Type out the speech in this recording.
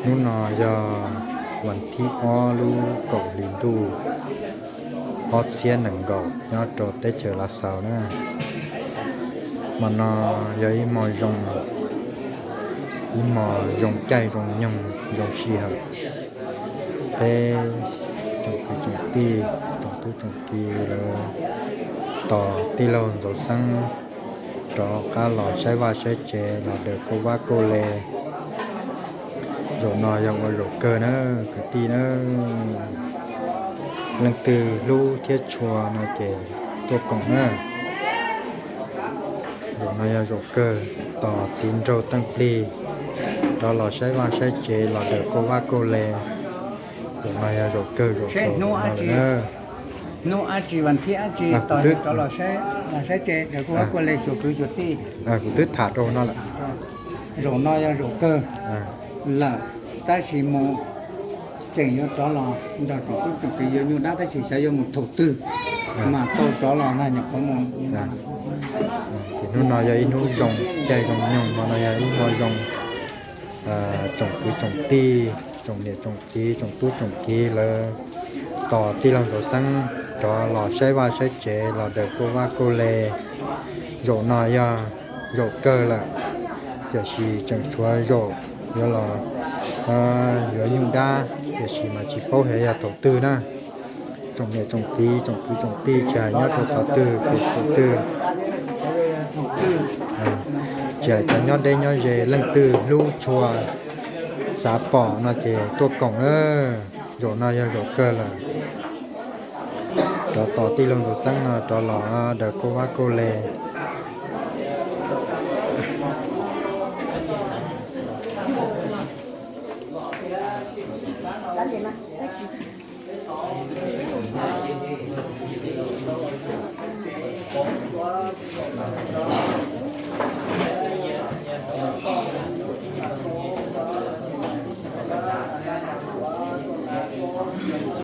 Hnub no yog vas thib ob lub kaum hli ntuj ob txhiab nees nkaum nyob rau teb chaws Lav Xaus na. Hmo no yog ib hmo zoo, ib hmo zoo caij zoo nyoog zoo sij hawm. Peb tsoom kwv tsoom tij, tsoom tub tsoom ki lawv tos tij laug Ntxoov Xeeb rov qab los saib vaj saib tsev los daws kauj vab kauj le. Zaum no yog ua zaum kawg na kwv tij na. Leej twg hlub thiab tshua no ces tuaj koom na. Zaum no yog zaum kawg, tos txiv nraug Teej Plig rov los saib vaj saib tsev los daws kauj vab kauj le. Zaum no yog zaum kawg zaum xaus no na. Hnub dab tsi, vas thib dab tsi tos rov los saib, los saib tsev daws kauj vab kauj le xyuas kwv xyuas tij. Kuv twb tham rau no lawm. Zaum no yog zaum kawg lawm, tab sis mus tseem yuav rov los nrog tsoom tub tsoom ki yuav nyuj dab, tab sis xyov yuav mus thaum twg mas tau rov los ntag, nyuam qhuav mus. Ces hnub no yog ib hnub zoo caij zoo nyoog, hmo no yog ib hmo zoo. Tsoom kwv tsoom tij, tsoom niam tsoom txiv, tsoom tub tsoom ki lawv tos tij laug Ntxoov Xeeb rov los saib vaj saib tsev los daws kauj vab kauj le. Zaum no yog zaum kawg lawm, tiam sis tseem tshuav zaum yuav los yuav nyuj dab, tiam sis mas tsis paub hais yog thaum twg na. Tsoom niam tsoom txiv, tsoom kwv tsoom tij, tsis hais nyob rau qhov twg, thaum twg, tsis hais cov nyob deb nyob ze, leej twg hlub tshua xav pom no ces tuaj koom na. Zaum no yog zaum kawg lawm, rov tos tij laug Ntxoov Xeeb no rov los daws kauj vab kauj le.